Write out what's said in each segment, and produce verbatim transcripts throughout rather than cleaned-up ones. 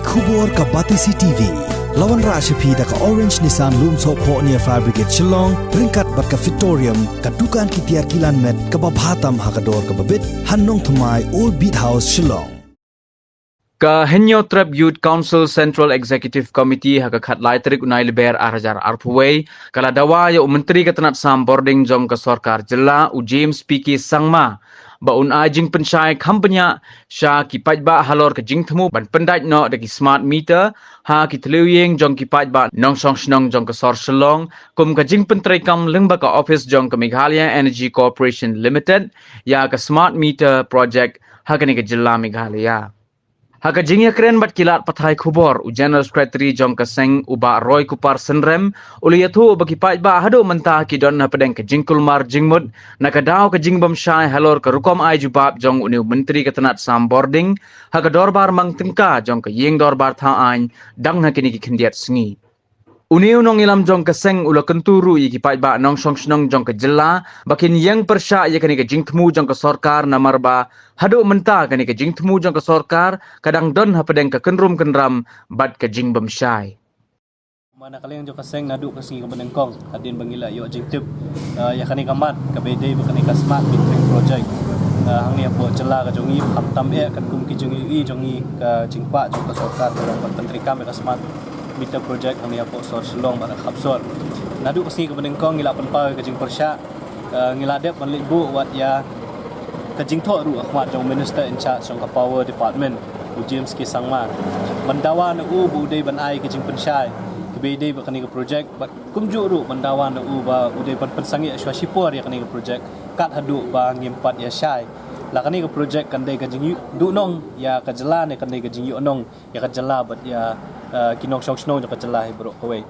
Khubor ka Batesi T V. La wanrah sha phi da ka Orange Nissan Lumsohphoh near Fire Brigade Shillong, ryngkat bad ka Fitorium, ka dukan ki tiar kilan met kaba bha tam ha ka dor kaba bit, ha Nongthymmai, Old Beat House, Shillong. Ka Hynñiewtrep Youth Council Central Executive Committee ha ka khatlai tarik u Naiwieng ar hajar arphew wei, ka la dawa ïa u Myntri ka tnat sam bording jong ka sorkar jylla, u James P K Sangma, ba un ai jingpynshai kham bniah sha ki paidbah halor ka jingthmu ban pyndait noh da ki smart meter ha ki thliew ïing jong ki paidbah nongshong shnong jong ka sor Shillong, kum ka jingpyntreikam lyngba ka office jong ka Meghalaya Energy Corporation Limited ïa ka smart meter project ha kane ka jylla Meghalaya. Ha ka jingïakren bad ki lad pathai khubor, u General Secretary jong ka seng, u Bah Roy Kupar Synrem, u la ïathuh ba ki paidbah haduh mynta ki don hapdeng ka jingkulmar jingmut na ka daw ka jingbymshai halor ka rukom ai jubab jong une u Myntri ka tnat sam bording ha ka dorbar mang tyngka jong ka ïing dorbar thaw aiñ dang ha kine ki khyndiat sngi. Une u nongïalam jong ka seng u la kyntu ruh ïa ki paidbah nongshong shnong jong ka jylla ba kin ïeng pyrshah ïa kane ka jingthmu jong ka sorkar, namar ba haduh mynta kane ka jingthmu jong ka sorkar ka dang don hapdeng ka kynrum kynram bad ka jingbymshai. Ba na ka liang jong ka seng, naduh ka sngi kaba nyngkong hadien ba ngi la ïoh jingtip, eh, ïa kane ka mat kaba ïadei bad kane ka smart metering project, eh, hangne hapoh jylla ka jong ngi, khamtam eh katkum ki jingïohi jong ngi, ka jingkwah jong ka sorkar ka long ban pyntreikam ïa ka smart meter project hangne hapoh sor Shillong bad ka khap sor. Naduh ka sngi kaba nyngkong ngi la pynpaw ïa ka jingpyrshah, eh, ngi la dep ban leit buh wat ïa ka jingthoh ruh ha khmat jong u Minister in charge jong ka Power Department, u James K Sangma, ban dawa na u ba u dei ban ai ka jingpynshai kaba ïadei bad kane ka project, bad kumjuh ruh ban dawa na u ba u dei ban pynsangeh shuwa shipor ïa kane ka project kat haduh ba ngim pat ïa shai. La kane ka project kan dei ka jingduhnong ïa ka jylla ne kan dei ka jingïohnong ïa ka jylla bad ïa, eh, ki nongshong shnong jong ka jylla hi baroh kawei.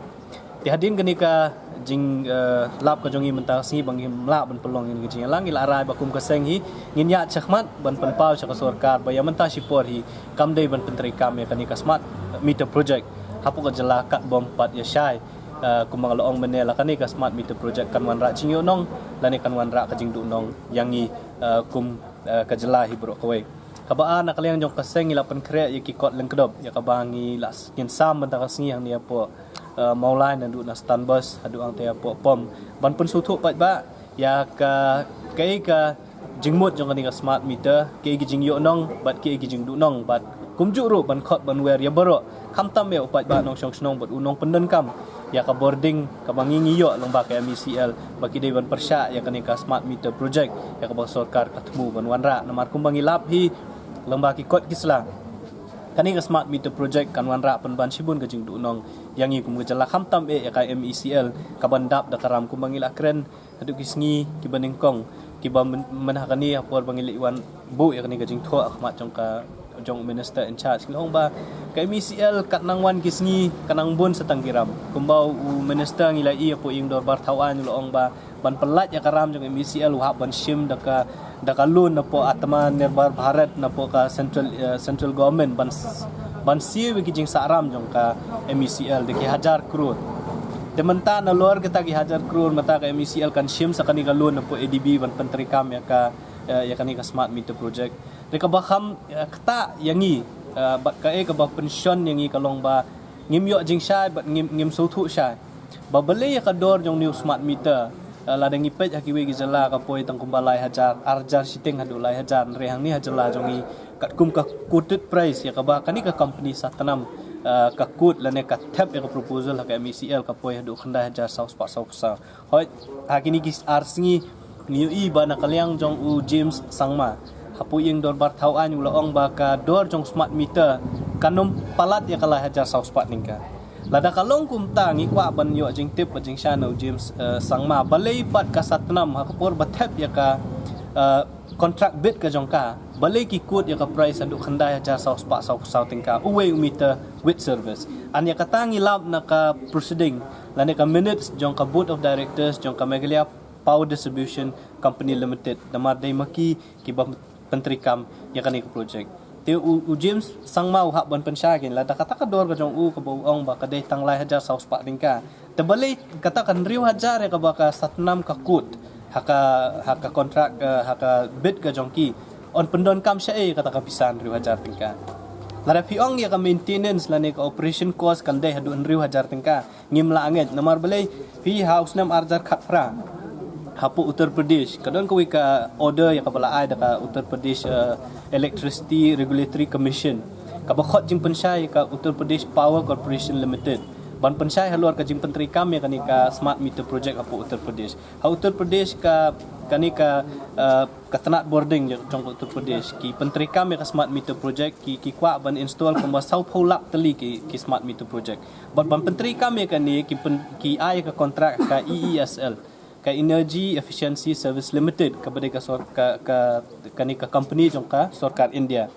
Te hadien kane ka jing, eh, lap ka jong ngi mynta ka sngi ba ngim lah ban pynlong ïa kane ka jingïalang, ngi la rai ba kum ka seng hi ngin ïaid shakhmat ban pynpaw sha ka sorkar ba ïa mynta shipor hi kam dei ban pyntreikam ïa kane ka smart meter project hapoh ka jylla kat bym pat ïa shai. Eh, kumba nga la ong mynne, la kane ka smart meter project kan wanrah jingïohnong lane kan wanrah ka jingduhnong ïa ngi, eh, kum, eh, ka jylla hi baroh kawei. Kaba ar, na ka liang jong ka seng ngi la pynkhreh ïa ki kot lyngkdop ïa kaba ngi la s-, ngin sam mynta ka sngi hangne hapoh, eh, Mawlai, naduh na stand bus haduh hangta hapoh pom, ban pynsngewthuh paidbah ïa ka, kaei ka jingmut jong kane ka smart meter, kaei ka jingïohnong bad kaei ka jingduhnong, bad kumjuh ruh ban khot ban wer ïa baroh, khamtam eh u paidbah nongshong shnong bad u nongpyndonkam ïa ka bording kaba ngi ngi ïoh lyngba ka M E C L ba ki dei ban pyrshah ïa kane ka smart meter project ïa kaba sorkar ka thmu ban wanrah. Namar kumba ngi lap hi lyngba ki kot ki sla, kane ka smart meter project kan wanrah pynban shibun ka jingduhnong ïa ngi kum ka jylla, khamtam eh ïa ka M E C L kaban dap da ka ram kumba ngi la kren haduh ki sngi kiba nyngkong, kiba myn-, mynta kane ha por ba ngi leit wan buh ïa kane ka jingthoh ha khmat jong ka, jong u Minister in charge, ngi la ong ba ka M E C L kat nang wan ki sngi ka nang bun sa tang ki ram. Kumba u Minister ngi la ïohi hapoh ïing dorbar thaw aiñ, u la ong ba ban pyllait ïa ka ram jong M E C L u hap ban shim da ka, da ka loan napoh Atmanirbhar Bharat napoh ka central, eh, central government ban s-, ban siew ïa ki jingsah ram jong ka M E C L da ki hajar klur. Te mynta nalor kita ki hajar klur mynta ka M E C L kan shim sa kane ka loan napoh A D B ban pyntreikam ïa ka, eh, ïa kane ka smart meter project. Te kaba kham, eh, ktah ïa ngi, eh, bad kaei kaba pynshon ïa ngi ka long ba ngim ïoh jingshai bad ngim, ngim sngewthuh shai ba balei ïa ka dor jong une u smart meter, eh, lada ngi peit ha kiwei ki jylla ka poi tang kumba lai hajar, ar hajar shiteng haduh lai hajar, hynrei hangne ha jylla jong ngi katkum ka quoted price ïa kaba kane ka company Satnam, eh, ka quote lane ka thep ïa ka proposal ha ka M E C L ka poi haduh khyndai hajar saw spah saw phew saw. Hooid, ha kine ki ar sngi ngi ïohi ba na ka liang jong u James Sangma hapoh ïing dorbar thaw aiñ u la ong ba ka dor jong smart meter kan ym palat ïa ka lai hajar saw spah tyngka. Lada ka long kumta ngi kwah ban ïoh jingtip bad jingshai na u James, eh, Sangma, balei pat ka Satnam ha ka por ba thep ïa ka, eh, contract bid ka jong ka, balei ki quote ïa ka price haduh khyndai hajar saw spah saw phew saw tyngka uwei u meter with service. Hynrei ïa kata ngi lap na ka proceeding lane ka minutes jong ka Board of Directors jong ka Meghalaya Power Distribution Company Limited, namar dei ma ki kiba pyntreikam ïa kane ka project. Te u, u James Sangma u hap ban pynshai kein, lada kata ka dor ka jong u kaba u ong ba ka dei tang lai hajar saw spah tyngka, te balei kata ka hynriew hajar ïa kaba ka Satnam ka quote ha ka, ha ka contract, eh, ha ka bid ka jong ki, yn pyndonkam shaei kata ka pisa hynriew hajar tyngka? Lada phi ong ïa ka maintenance lane ka operation cost kan dei haduh hynriew hajar tyngka, ngim lah ngeit. Namar balei? Phi ha u snem arhajar khatphra, hapoh Uttar Pradesh ka don kawei ka order ïa kaba la ai da ka Uttar Pradesh, eh, Electricity Regulatory Commission, kaba khot jingpynshai ïa ka Uttar Pradesh Power Corporation Limited ban pynshai halor ka jingpyntreikam ïa kane ka smart meter project hapoh Uttar Pradesh. Ha Uttar Pradesh ka, kane ka, eh, ka tnat bording jong, jong Uttar Pradesh ki pyntreikam ïa ka smart meter project, ki, ki kwah ban install kumba saw phew lak tylli ki, ki smart meter project. Bad ban pyntreikam ïa kane ki pyn, ki ai ka contract ka E E S L, ka Energy Efficiency Service Limited, kaba dei ka sor, ka, ka, kane ka company jong ka sorkar India.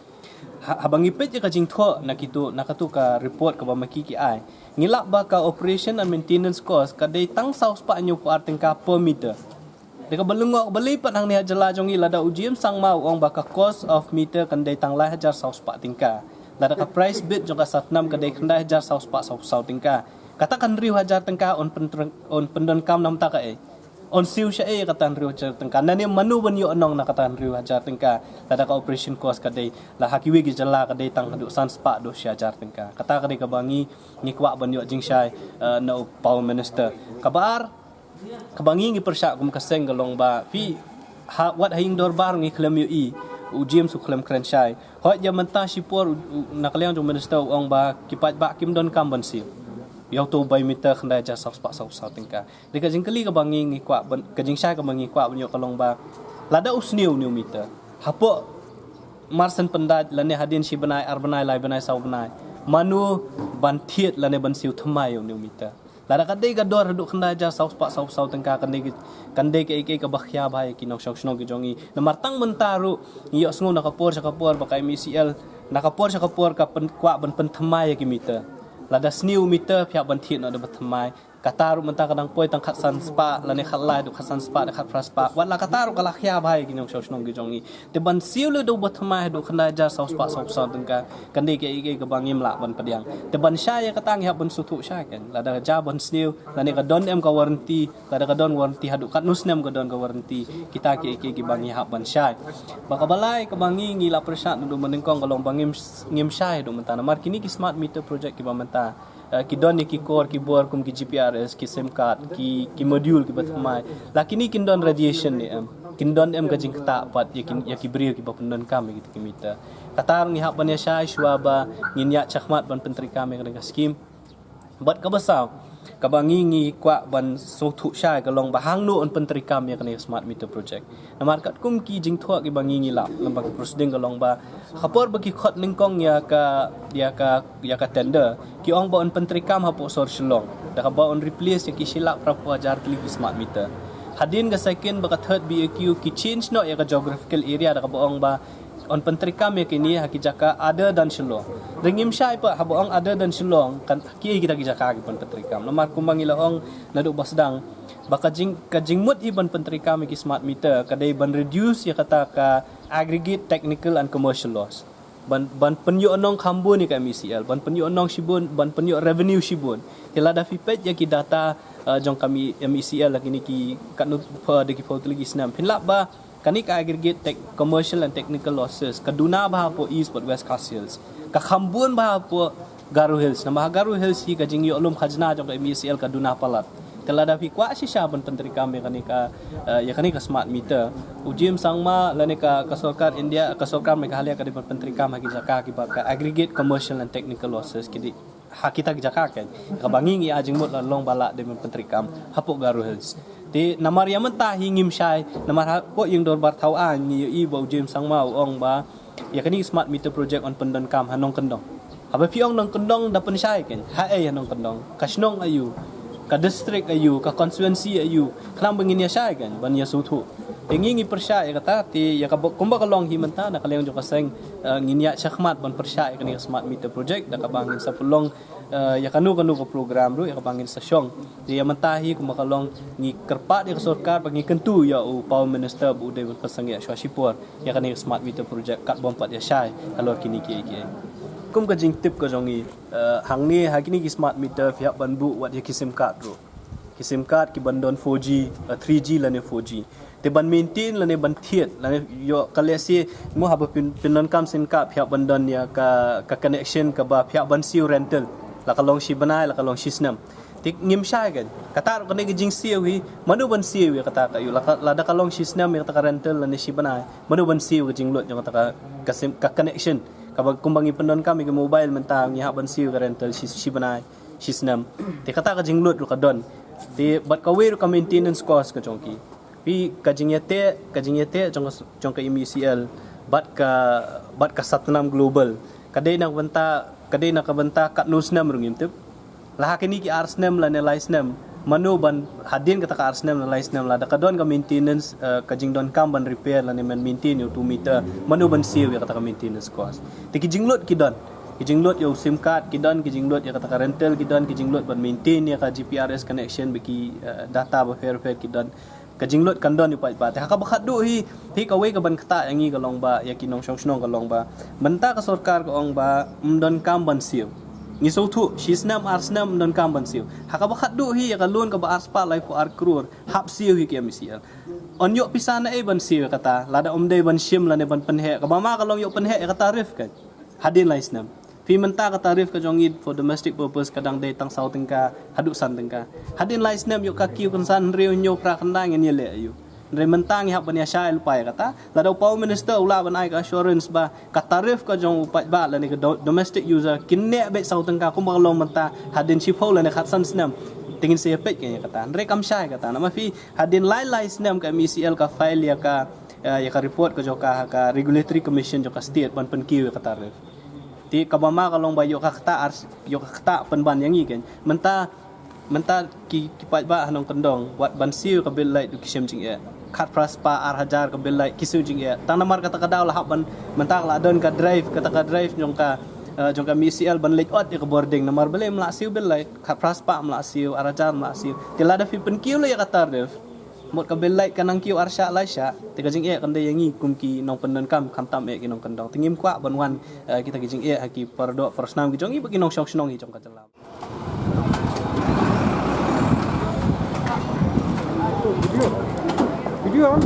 Ha, haba ngi peit ïa ka jingthoh na kitu, na katu ka report kaba ma ki ki ai, ngi lap ba ka operation and maintenance cost ka dei tang saw spah hynñiew phew ar tyngka per meter. Da kaba lyngngoh kaba lei pat hangne ha jylla jong ngi, lada u James Sangma u ong ba ka cost of meter kan dei tang lai hajar saw spah tyngka, lada ka price bid jong ka Satnam ka dei khyndai hajar saw spah saw phew saw tyngka, kata ka hynriew hajar tyngka un pyn, un pyndonkam namar kata kaei? Un siew shaei kata hynriew hajar tyngka? Nane mano ban ïoh nong na kata hynriew hajar tyngka, lada ka operation cost ka dei la ha kiwei ki jylla ka dei tang haduh san spah haduh shi hajar tyngka? Kata ka dei kaba ngi, ngi kwah ban ïoh jingshai, eh, na u Power Minister. Kaba ar, kaba ngi, ngi pyrshah kum ka seng ka long ba phi, ha, wat ha ïing dorbar ngi khlem ïohi, u James u khlem kren shai. Hooid, ïa mynta shipor u, u, na ka liang jong u Minister u ong ba ki paidbah kim donkam ban siew ïa uto u bai meter khyndai hajar saw spah saw phew saw tyngka. Dei ka jingkylli kaba ngi, ngi kwah ban, ka jingshai kaba ngi kwah ban ïoh ka long ba lada u sniew une u meter hapoh marsien pyndait lane hadien shi bnai, ar bnai, lai bnai, saw bnai, mano ban thied lane ban siew thymmai ïa une u meter? Lada ka dei ka dor haduh khyndai hajar saw spah saw phew saw tyngka, kan dei, kan dei kaei kaei kaba khia bha ïa ki nongshong shnong ki jong ngi. Namar tang mynta ruh ngi ïohsngew na ka por sha ka por ba ka M E C L, na ka por sha ka por ka pyn, kwah ban pynthymmai ïa ki meter. Lada sniew u meter phi hap ban thied noh da ba thymmai. Kata ruh mynta ka dang poi tang khatsan spah lane khatlai haduh khatsan spah da khatphra spah. Wat la kata ruh ka la khia bha ïa ki nongshong shnong ki jong ngi. Te ban siew lada u ba thymmai haduh khyndai hajar saw spah saw phew saw tyngka, kan dei kaei kaei kaba ngim lah ban pdiang. Te ban shai ïa kata ngi hap ban sngewthuh shai, kan. Lada ka ja ban sniew, lane ka don em ka warranty, lada ka don warranty, haduh katno snem ka don ka warranty, kita kiei kiei kiba ngi hap ban shai. Bad kaba lai kaba ngi, ngi la pyrshah naduh mynnyngkong ka long ba ngim, ngim shai haduh mynta namar kine ki smart meter project kiba mynta, eh, ki don ïa ki kor ki bor kum ki G P R S, ki sim card, ki, ki module kiba thymmai. La kine kin don radiation ne em? Kin don em ka jingktah pat ïa ki, ïa ki briew kiba pyndonkam ïa kita ki meter? Kata ruh ngi hap ban ïa shai shuwa ba ngin ïaid shakhmat ban pyntreikam ïa kane ka skim. Bad kaba saw, kaba ngi, ngi kwah ban sngewthuh shai ka long ba hangno yn pyntreikam ïa kane ka smart meter project. Namar katkum ki jingthoh kiba ngi, ngi lap lem bad ki proceeding ka long ba ha ka por ba ki khot nyngkong ïa ka, ïa ka, ïa ka tender, ki ong ba yn pyntreikam hapoh sor Shillong da kaba yn replace ïa ki shi lak phra phew hajar tylli ki smart meter. Hadien ka second bad ka third B A Q ki change noh ïa ka geographical area da kaba ong ba yn pyntreikam ïa kine ha ki jaka other than Shillong. Te ngim shai pat haba ong other than Shillong, kan kiei kita ki jaka kiban pyntreikam? Namar kumba ngi la ong naduh ba sdang, ba ka jing, ka jingmut hi ban pyntreikam ïa ki smart meter ka dei ban reduce ïa kata ka aggregate technical and commercial loss. Ban, ban pynïoh nong kham bun ïa ka M E C L, ban pynïoh nong shibun, ban pynïoh revenue shibun. Te lada phi peit ïa ki data, eh, jong ka M E, M E C L ha kine ki katno, phew, da ki phew tylli ki snem, phin lap ba kane ka aggregate tech, commercial and technical losses ka duna bha hapoh East bad West Khasi Hills, ka kham bun bha hapoh Garo Hills. Namar ha Garo Hills hi ka jingïoh lum khajna jong ka M E C L ka duna palat. Te lada phi kwah shisha ban pyntreikam ïa kane ka, eh, ïa kane ka smart meter, u James Sangma lane ka, ka sorkar India, ka sorkar Meghalaya ka dei ban pyntreikam ha ki jaka kiba ka aggregate commercial and technical losses ki dei ha kita ki jaka, kan. Kaba ngi, ngi ai jingmut la long ba lah dei ban pyntreikam hapoh Garo Hills. Te namar ïa mynta hi ngim shai, namar hapoh ïing dorbar thaw aiñ ngi ïohi ba u James Sangma u ong ba ïa kane ka smart meter project yn pyndonkam ha nongkyndong. Haba phi ong nongkyndong da pynshai, kan, haei ha nongkyndong? Ka shnong aïu? Ka district aïu? Ka constituency aïu? Khnang ba ngin ïa shai, kan, ban ïa sngewthuh. Te ngi, ngi pyrshah ïa kata, te ïa kaba, kumba ka long hi mynta na ka liang jong ka seng, eh, ngin ïa shakhmat ban pyrshah ïa kane ka smart meter project da kaba ngin sa pynlong, eh, ïa kano kano ka program ruh ïa kaba ngin sa shong. Te ïa mynta hi kumba ka long ngi kyrpad ïa ka sorkar bad ngi kyntu ïa u Power Minister ba u dei ban pynsangeh shuwa shipor ïa kane ka smart meter project katba ym pat ïa shai halor kine kiei kiei. Kum ka jingtip ka jong ngi, eh, hangne ha kine ki smart meter phi hap ban buh wat ïa ki sim card ruh. Ki sim card ki ban don four G, uh, three G lane four G. Te ban maintain lane ban thied lane ïoh ka lehse mo haba pyn, pyndonkam sim card phi hap ban don ïa ka, ka connection kaba phi hap ban siew rental. La ka long shi bnai, la ka long shi snem. Te ngim shai kan. Kata ruh kane ka jingsiew hi, mano ban siew ïa kata ka ïoh. La ka, lada ka long shi snem ïa kata ka rental lane shi bnai. Mano ban siew ka jinglut jong kata ka, ka sim, ka connection. Kaba kumba ngi pyndonkam ïa ka mobile mynta ngi hap ban siew ka rental shi, shi bnai, shi snem. Te kata ka jinglut ruh ka don. Te bad kawei ruh ka maintenance cost ka jong ki. Phi ka jingïateh, ka jingïateh jong ka, jong ka M E C L bad ka, bad ka Satnam Global. Ka dei na ka bynta, ka dei na ka bynta katno snem ruh ngim tip. La ha kine ki ar snem lane lai snem. Mano ban hadien kata ka ar snem lane lai snem lada ka don ka maintenance, eh, ka jingdonkam ban repair lane ban maintain ïa u two meter. Mano ban siew ïa kata ka maintenance cost. Te ki jinglut ki don. Ki jinglut ïa u sim card ki don, ki jinglut ïa kata ka rental ki don, ki jinglut ban maintain ïa ka G P R S connection bad ki, eh, data bapher bapher ki don. Ka jinglut kan don ïa u paidbah. Te ha kaba khatduh hi, hi kawei ka ban ktah ïa ngi ka long ba, ïa ki nongshong shnong ka long ba. Mynta ka sorkar ka ong ba, ym donkam ban siew. Ngi sngewthuh, shi snem ar snem ym donkam ban siew. Ha kaba khatduh hi ïa ka loan kaba ar spah laiphew ar klur, hap siew hi ki M E C L. Yn ïoh pisa naei ban siew ïa kata, lada ym dei ban shim lane ban pynheh, kaba ma ka long ïoh pynheh ïa ka tariff kan. Hadien lai snem. Phi mynta ka tariff ka jong ngi for domestic purpose ka dang dei tang saw tyngka, haduh san tyngka. Hadien lai snem ïoh ka kiew kynsan hynriew hynñiew phra khyndai ngin ïaleh aïu. Hynrei mynta ngi hap ban ïashai lypa ïa kata. Lada u Power Minister u lah ban ai ka assurance ba ka tariff ka jong u paidbah lane ka do-, domestic user kin neh beit saw tyngka kumba ka long mynta hadien shiphew lane khatsan snem. Te ngin sa ïapeit ïa kata. Hynrei kam shai kata. Namar phi hadien lai lai snem ka M E C L ka file ïa ka, eh, ïa ka report ka jong ka ha ka Regulatory Commission jong ka state ban pynkiew ïa ka tariff. Te kaba ma ka long ba ïoh ka ktah ar, ïoh ka ktah pynban ïa ngi kan. Mynta, mynta ki, ki paidbah ha nongkyndong wat ban siew ka bill light ruh ki shim jingeh. Khatphra spah ar hajar ka bill light ki shim jingeh. Tang namar kata ka daw la hap ban, mynta la don ka drive, kata ka drive jong ka, eh, jong ka M E C L ban leit ot ïa ka bording. Namar balei ym lah siew bill light, khatphra spah ym lah siew, ar hajar ym lah siew. Te lada phi pynkiew leh ïa ka tariff. Mut ka bill light ka nang kiew ar shah lai shah. Te ka jingeh kan dei ïa ngi kum ki nongpyndonkam khamtam eh ki nongkyndong. Te ngim kwah ban wan, eh, kita ki jingeh ha ki paradoh parasnam ki jong ngi bad ki nongshong shnong hi jong ka jylla. Video. Video on.